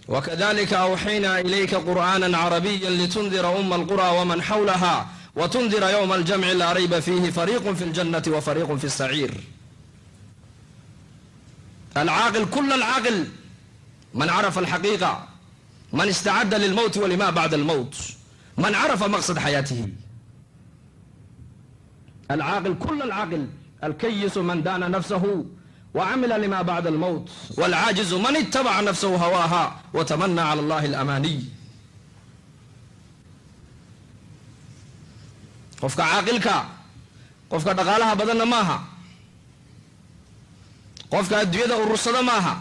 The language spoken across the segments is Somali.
Wakadalika awxaynaa ilayka qur'aana carabiya litundira uma alqura waman xawlaha watundira yowma aljamci laa rayba fiihi fariiqun fi ljannati wa fariiqun fi saciir. Alcaaqil kula alcaaqil man carafa alxaqiiqa, man istacadda lilmowti walima bacda almowt, man carafa maqsad xayaatihi. Alcaaqil kula alcaaqil alkayisu man daana nafsahu wcamila lima bacda almowt, walcaajizu man itabaca nafsahu hawaaha watamana cala allahi alamaaniy. Qofka caaqilka qofka dhaqaalaha badanna maaha, qofka adduunyada urursada maaha.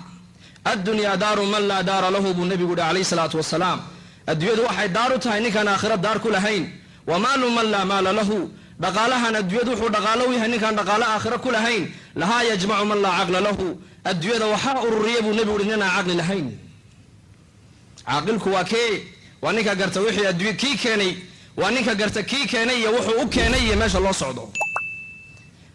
Addunyaa daaru man laa daara lahu, buu nebigu yihi calayh salaatu wasalaam. Adduunyadu waxay daar u tahay ninkaan aakhiro daar ku lahayn. Wa maalu man laa maala lahu, dhaqaalahan adduunyadu wuxuu dhaqaalo u yahay ninkaan dhaqaalo aakhiro ku lahayn. Lahaa yajmacu man laa caqla lahu, adduunyada waxaa ururiya, buu nebigu yihi, ninaan caqli lahayn. Caaqilku waa kee? Waa ninka garta wixii adduunya kii keenay, waa ninka garta kii keenay iyo wuxuu u keenay iyo meesha loo socdo.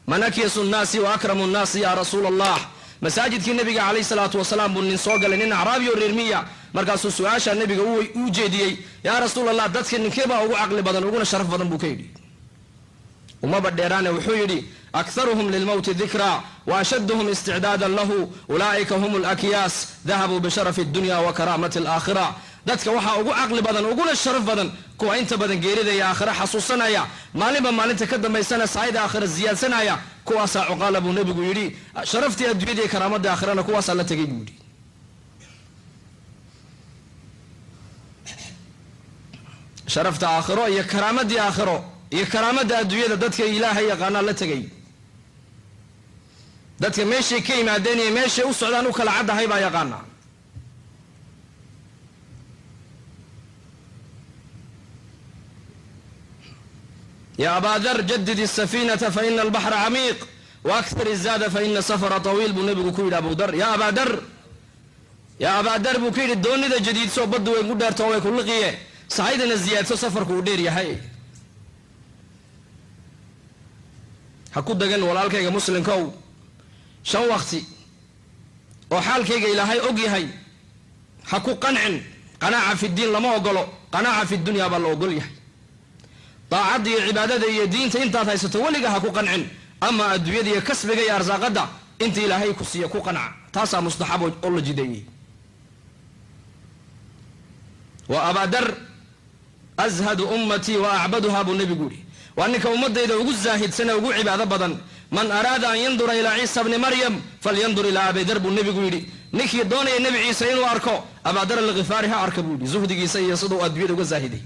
Man akyasu nnaasi wa akramu nnaasi, ya rasuula Allah? Masaajidkii nebiga calayh salaatu wasalaam buu nin soo galay, nin acraabi oo reer miya. Markaasuu su-aashaa nebiga u jeediyey: "Yaa rasuul Allah, dadka ninkeebaa ugu caqli badan, uguna sharaf badan?" buu ka yidhi. Umaba dheeraane, wuxuu yidhi: "Akharuhum lilmowti dikraa wa ashadduhum isticdaadan lahu, ulaa'ika hum alakyaas, dahabuu bisharafi addunya wa karaamati alaakhira." Dadka waxaa ugu caqli badan, uguna sharaf badan, kuwa inta badan geerida iyo aakhira xasuusanaya, maalinba maalinta ka dambaysana saayida aakhira ziyaadsanaya. Kuwaasaa cuqaala, buu nebigu yidhi. Sharaftii adduunyada iyo karaamadii aakhirana kuwaasaa la tegay, buu yidhi. Sharafta aakhiro iyo karaamadii aakhiro iyo karaamadda adduunyada dadka Ilaahay yaqaanaa la tegay. Dadka meeshay ka yimaadeen iyo meeshay u socdaan u kala caddahay baa yaqaana. Ya abaa dar, jadid الsafiinata faina albaxra camiiq, waakthir izaada faina safara طawiil, buu nebigu ku yidhi Abu Dar. Ya abaa dar, ya abaa dar, buu ku yidhi, doonida jadiidso, baddu way ku dheerto, way ku liqiye, sahaydana ziyaadso, safarku uu dheer yahay. Ha ku dagan, walaalkayga muslimkow, shan wakti oo xaalkayga Ilaahay og yahay. Ha ku qancin. Qanaaca fi ddiin lama ogolo, qanaaca fi dunya baa la ogol yahay. Daacadda iyo cibaadada iyo diinta intaad haysato weliga ha ku qancin, ama adduunyada iyo kasbiga iyo arsaaqadda inta Ilaahay ku siiya ku qanca. Taasaa mustaxab oo la jideeyey. Wa abaadar ashadu ummatii wa acbaduhaa, buu nebigu yihi. Waa ninka ummadayda ugu zaahidsan ee ugu cibaado badan. "Man araada an yandura ilaa Ciisa bni Maryam falyandur ilaa Abidar," buu nebigu yidhi. Ninkii doonaya Nebi Ciise inuu arko, Abaadar Alkhifaari ha arka, buu yidhi. Zuhdigiisa iyo siduu adduunyada uga zaahiday,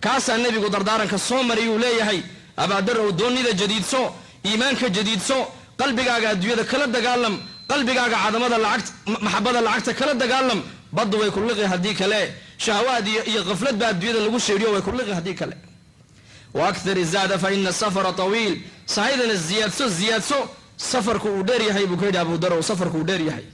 kaasaa nebigu dardaaranka soo mariyuu leeyahay: Abaadar ow, doonida jadiidso, iimaanka jadiidso, qalbigaaga adduunyada kala dagaalam, qalbigaaga cadamada lacagta, maxabada lacagta kala dagaalam. Baddu way ku liqi haddii kale. Shahawaad iyo khaflad baa adduunyada lagu sheedhiyo, way ku liqi haddii kale. Waakthir izaada fa ina safara tawiil, sahaydana ziyaadso, ziyaadso, safarku uu dheer yahay, buu ka yidhi Abu Darow, safarku uu dheer yahay.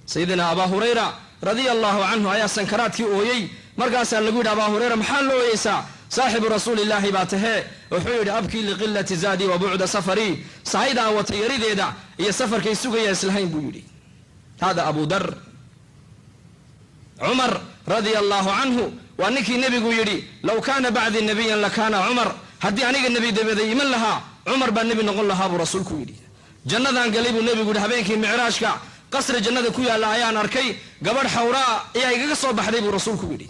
Sayidina Abaa Hurayra radia allahu canhu ayaa sankaraadkii ooyey. Markaasaa lagu yidhi: "Abaa Hurayra, maxaa loo ooyeysaa? Saaxibu rasuulillaahi baa tahee." Wuxuu yidhi: "Abkii liqilati zaadii wa bucda safarii." Sahayda aan wata yarideeda iyo safarkay sugaya islahayn, buu yidhi. Hada Abu Dar. Cumar radia allahu canhu waa ninkii nebigu yidhi: "Low kaana bacdii nabiyan lakaana Cumar." Haddii aniga nebi dabaday iman lahaa, Cumar baa nebi noqon lahaa, buu rasuulku yidhi. "Jannadaan galay," buu nebigu yidhi, "habeenkii micraajka. Qasri jannada ku yaalla ayaan arkay. Gabadh xawraa ayaa igaga soo baxday," buu rasuulku yidhi.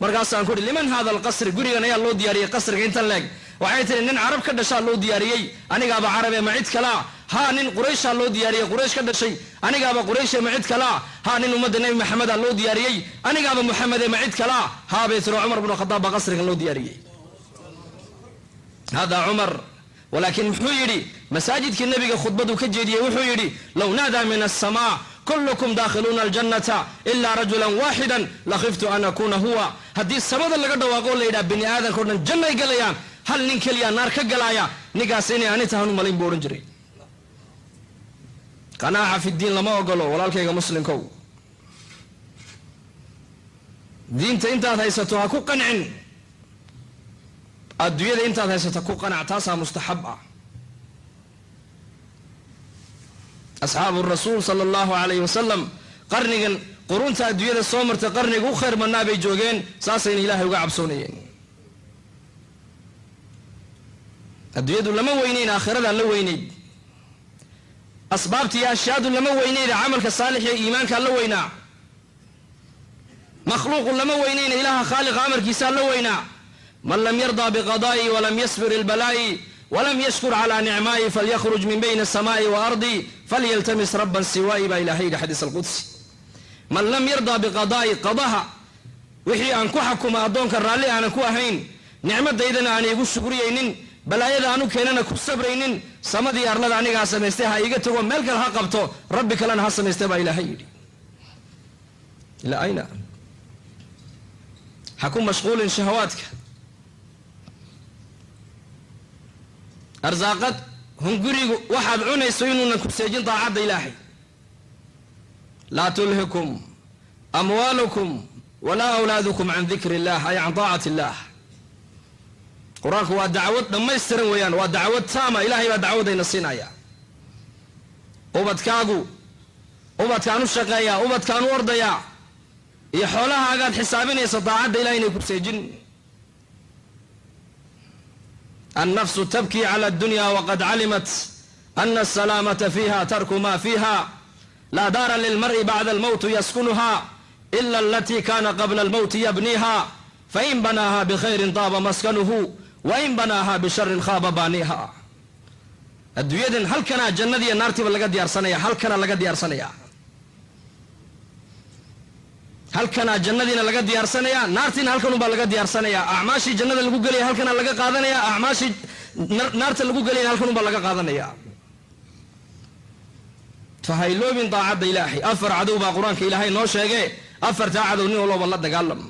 "Markaasaan ku ihi: 'Liman hada alqasri? Gurigan ayaa loo diyaariyey, qasriga intan leeg?' Waxay tihi: 'Nin Carab ka dhashaa loo diyaariyey.' Anigaaba Carabe, ma cid kalaa? Haa. Nin Qurayshaa loo diyaariyey, Quraysh ka dhashay. Anigaaba Qurayshe, ma cid kalaa? Haa. Nin ummadda Nebi Maxamedaa loo diyaariyey. Anigaaba Muxamede, ma cid kalaa? Haa," bay tiri. "Cumar bnu Khadaab baa qasrigan loo diyaariyey." Hada Cumar. Walaakiin muxuu yidhi? Masaajidkii nebiga khudbaduu ka jeediyey wuxuu yidhi: "Low naadaa min aلsamaa kullukum daakhiluuna aljannata ilaa rajulan waaxida lakhiftu an akuuna huwa." Haddii samada laga dhawaaqo, la yidhaha bini aadamka o dhan jannay galayaan, hal nin keliya naar ka galaaya, ninkaas inay ani tahan u malayn, buu odhan jiray. Qanaaca fi ddiin lama ogolo, walaalkayga muslimkow. Diinta intaad haysato ha ku qancin, adduunyada intaad haysato ku qanac. Taasaa mustaxab ah. Asxaabu rasuul sala allahu alayhi wasalam, qarnigan Qurunta adduunyada soo martay qarniga u khayr badnaa bay joogeen, saasayna Ilaahay uga cabsoonayeen. Adduunyadu lama weyneyn, aakhiradaa la weyneyd. Asbaabta iyo ashyaadu lama weyneyna, camalka saalix iyo iimaankaa la weynaa. Makhluuqu lama weyneyna, ilaaha khaaliqa amarkiisaa la weynaa. Man lam yardaa biqadaa'i walam yasbir ilbalaa'i walam yashkur calaa nicmaa'i falyakhruj min bayni asamaa'i wa ardi falyaltamis rabban siwaa'i, baa ilahay yidhi xadiis alqudsi. Man lam yardaa biqadaa'i, qadaha wixii aan ku xakuma addoonka raalli aanan ku ahayn, nicmadaydana aan iigu shugriyaynin, balaayada aanu keenana ku sabraynin, samadii arlada anigaa samaystay ha iiga tago, meel kale ha qabto, rabbi kalena ha samaystay, baa ilaahay yidhi. Ilaa ayna? Ha ku mashquulin shahawaadka, arsaaqad, hungurigu waxaad cunayso inuunan ku seejin daacadda Ilaahay. Laa tulhikum amwaalukum walaa awlaadukum can dikri illah, ay can taacati illah. Qur-aanku waa dacwad dhammaystiran weeyaan, waa dacwad taama. Ilahay baa dacwadayna siinaya. Ubadkaagu, ubadkaan u shaqeeyaa, ubadkaan u ordayaa, iyo xoolahaagaad xisaabinaysa daacadda Ilahay inay ku seejin. Annafsu tabkii cala addunya waqad calimat ana asalaamata fiiha tarku ma fiiha. Laa daara lilmar'i bacda almowti yaskunuha ila alatii kana qabla almowti yabniiha, fain banaaha bikhayrin taaba maskanuhu, wain banaaha bisharin khaaba baaniiha. Adduunyadan halkanaa jannadiiyo naartiiba laga diyaarsanaya, halkanaa laga diyaarsanaya, halkanaa jannadiina laga diyaarsanaya, naartiina halkanunbaa laga diyaarsanaya. Acmaashii jannada lagu gelaya halkanaa laga qaadanaya, acmaashii naarta lagu gelayana halkanunbaa laga qaadanaya. Fahayloobin daacadda Ilaahay. Afar cadow baa Qur-aanka Ilaahay noo sheege, afartaa cadow nin walooba la dagaalam.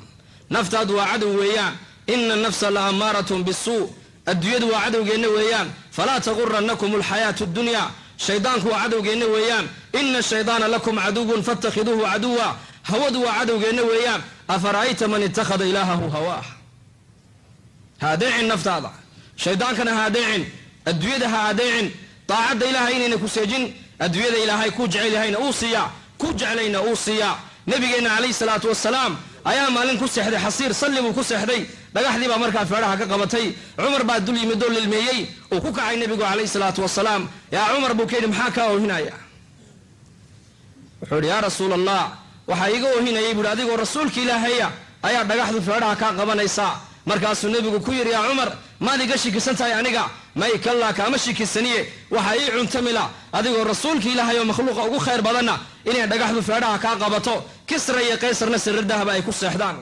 Naftaadu waa cadow weeyaan, ina nafsa la ammaaratun bisuu. Adduunyadu waa cadowgeenna weeyaan, falaa tagurannakum alxayaatu addunya. Shaydaanku waa cadowgeenna weeyaan, ina shaydaana lakum caduwun fatakhiduuhu caduwa. Hawadu waa cadowgeenna weeyaan, afara'ayta man ittakhada ilaahahu hawaah. Ha adeecin naftaada, shaydaankana ha adeecin, adduunyada ha adeecin. Daacadda Ilaahay inayna ku seejin. Adduunyada Ilaahay kuu jecel yahayna uu siiyaa, ku jeclayna uu siiyaa. Nabigeenna calayhi salaatu wasalaam ayaa maalin ku seexday xasiir, salli buu ku seexday. Dhagaxdii baa markaa feedhaha ka qabatay. Cumar baa dul yimidoo lilmeeyey. Uu ku kacay nebigu calayhi salaatu wasalaam. Yaa Cumar, buu ka yidhi, maxaa kaa oohinaya? Wuxuu yidhi, yaa Rasuul Allah, waxaa iiga oohinayay, buuhi, adigoo rasuulka Ilaahaya ayaa dhagaxdu feedhaha kaa qabanaysaa. Markaasuu nebigu ku yidhi, yaa Cumar, maad iga shikisan tahay aniga? May, kallaa, kaama shikisaniye. Waxaa ii cuntamila adigoo rasuulka Ilaahay oo makhluuqa ugu khayr badanna inay dhagaxdu feedhaha kaa qabato, Kisra iyo Qaysarna sariir dahaba ay ku seexdaan.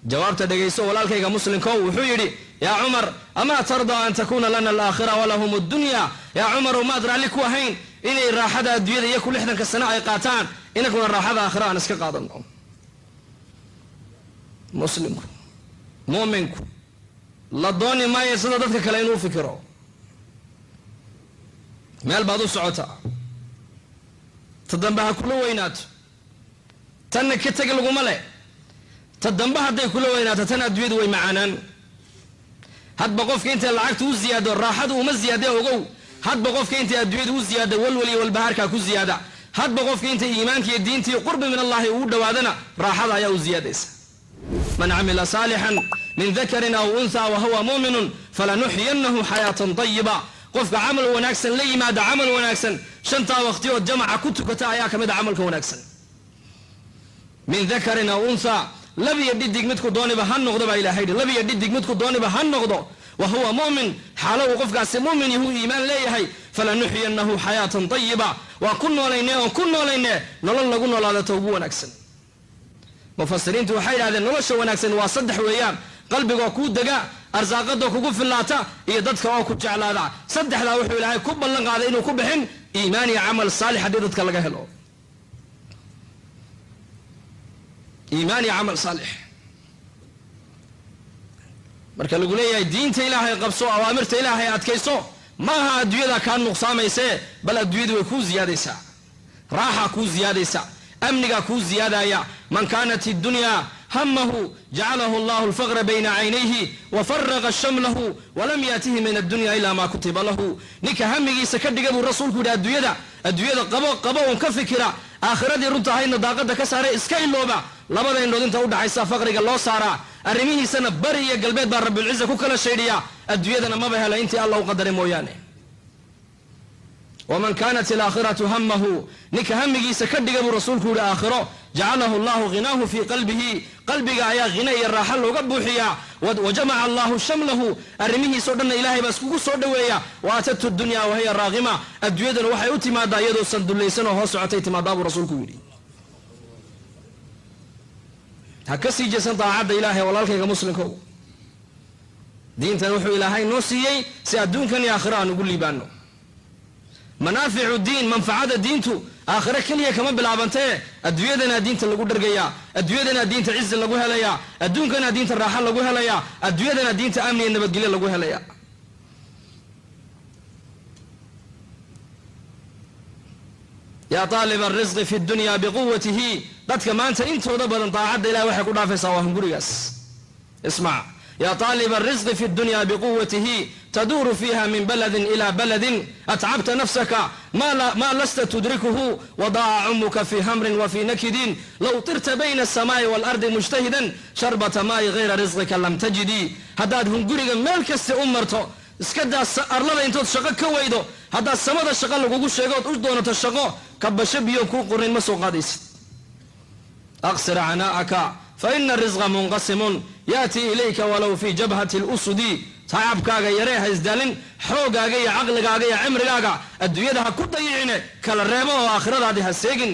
Jawaabta dhegayso, walaalkayga muslimkow. Wuxuu yidhi, yaa Cumar, amaa tardaa an takuuna lana alaakhira walahum addunya? Yaa Cumarow, maad raalli ku ahayn inay raaxada adduunyada iyo ku 60-ka sano ay qaataan, inaguna raaxada aakhira aan iska qaadano? Muslimku, muuminku, la dooni maayo sida dadka kale inuu fikiro. Meel baad u socotaa, ta dambe ha kula weynaato, tanna ka teg laguma leh. Ta dambe hadday kula weynaato, tan adduunyadu way macaanaan. Hadba qofka intay lacagta u ziyaado, raaxadu uma ziyaadee, ogow. Hadba qofka intay adduunyadu u ziyaada, walwal iyo walbahaarkaa ku ziyaada. Hadba qofka intay iimaanka iyo diinta iyo qurbi min allahi ugu dhowaadana, raaxada ayaa u ziyaadaysa. Man camila saalixan min dakarin aw unthaa wahuwa mu'minun falanuxyiyannahu xayaatan tayiba. Qofka camal wanaagsan la yimaada, camal wanaagsan, shantaa waqtiyood jamaca ku tukata ayaa ka mid a camalka wanaagsan. Min dakarin aw unthaa, lab iyo dhidig midku dooniba ha noqdo, baa Ilahay yidhi. Lab iyo dhidig midku dooniba ha noqdo, wa huwa mu'min, xaalo uu qofkaasi mu'min yahu, iimaan leeyahay, falanuxyiyannahu xayaatan tayiba, waan ku noolayne oon ku noolayne nolol lagu noolaadato ugu wanaagsan. Mufasiriintu waxay yidhahdeen, nolosha wanaagsan waa saddex weeyaan: qalbigoo kuu dega, arsaaqadoo kugu fillaata, iyo dadka oo ku jeclaada. Saddexdaa wuxuu Ilaahay ku ballan qaaday inuu ku bixin iimaan iyo camal saalix haddii dadka laga helo iimaan iyo camal saalix. Marka lagu leeyahay diinta Ilaahay qabso, awaamirta Ilaahay adkayso, maaha adduunyada kaa nuqsaamaysee, bal adduunyadu way kuu ziyaadaysaa, raaxa kuu ziyaadaysa, amnigaa kuu ziyaadaya. Man kaanat iddunya hamahu jacalahu allahu alfaqra bayna caynayhi wafaraqa shamlahu walam yaatihi min addunya ila ma kutiba lahu. Ninka hamigiisa ka dhiga, buu rasuulku yidhi, adduunyada, adduunyada qabo qabo un ka fikira, Aakhiradii runta ahaydna daaqada ka saaray, iska ilooba. Labada indhood inta udhaxaysa faqriga loo saaraa, arrimihiisana bari iyo galbeed baa Rabbilciza ku kala shaydhiyaa. Adduunyadana maba hela intii Alla u qadaray mooyaane. Waman kaanat alaakhiratu hamahu, ninka hamigiisa ka dhiga buu Rasuulku yihi aakhiro, jacalahu Allahu ghinaahu fii qalbihi, qalbiga ayaa khina iyo raaxa looga buuxiyaa. Wa jamaca Allahu shamlahu, arrimihiisao dhanna Ilaahay baa iskugu soo dhoweeya. Wa atathu dunya wahiya raaqima, adduunyaduna waxay u timaadaa iyadoo sandullaysan oo hoos socotay timaadaa buu Rasuulku yidhi. Ha ka sii jeesan daacadda Ilaahay, walaalkayga muslimkow. Diintan wuxuu Ilaahay noo siiyey si adduunkan iyo aakhiro aan ugu liibaano. Manaaficu diin, manfacada diintu aakhiro keliya kama bilaabantee, adduunyadanaa diinta lagu dhargayaa, adduunyadanaa diinta cizi lagu helayaa, adduunkanaa diinta raaxo lagu helayaa, adduunyadanaa diinta amni iyo nabadgelyo lagu helayaa. Yaa aalib arisqi fi dunya biquwatihi, dadka maanta intooda badan daacadda Ilahay waxay ku dhaafaysaa waa hungurigaas. Ismac, ya طaalib الrisqi fi اdunya bquwatihi taduuru fiiha min baladin ila baladin, atcabta nafsaka ma lasta tudrikuhu, wadaaca cumuka fi hamrin wa fi nakidin, low tirta bayna الsamaai wاlardi mujtahidan sharbata maa'i gayra risqika lam tajidii. Haddaad hunguriga meel kasta u marto, iska daa arlada intood shaqo ka weydo, haddaad samada shaqo lagugu sheego ood u doonato shaqo, kabasho biyo kuu qorin ma soo qaadaysid. Aqsir canaa'aka faina risqa munqasimun yaatii ilayka walow fii jabhati lusudi. Tacabkaaga yaree, ha isdaalin, xoogaaga iyo caqligaaga iyo cimrigaaga adduunyada ha ku dayicine, kala reebo oo aakhiradaadii ha seegin.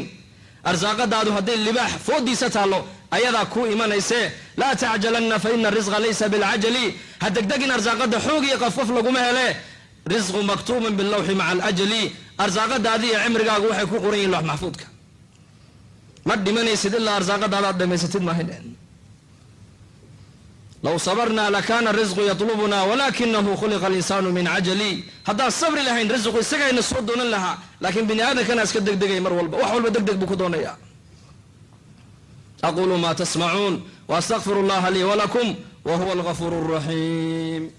Arsaaqadaadu hadday libaax foodiisa taallo, ayadaa kuu imanaysee. Laa tacjalanna faina risqa laysa bilcajali, ha degdegin, arsaaqada xoog iyo qafqaf laguma hele. Risqu maktuubun bilawxi maca alajali, arsaaqadaadii iyo cimrigaagu waxay ku qoran yihin loox maxfuudka. Ma dhimanaysid ilaa arsaaqadaada aad dhamaysatid maahayn. Low sabarnaa lakaana risqu yatlubuna walakinahu khuliqa alinsaanu min cajali. Haddaan sabri lahayn, risqu isagayna soo doonan lahaa, laakiin bini aadamkana iska degdegay mar walba, wax walba degdeg buu ku doonaya. Aqulu ma tasmacuun waastaqfiru allaha lii walakum wa huwa algafuur raxiim.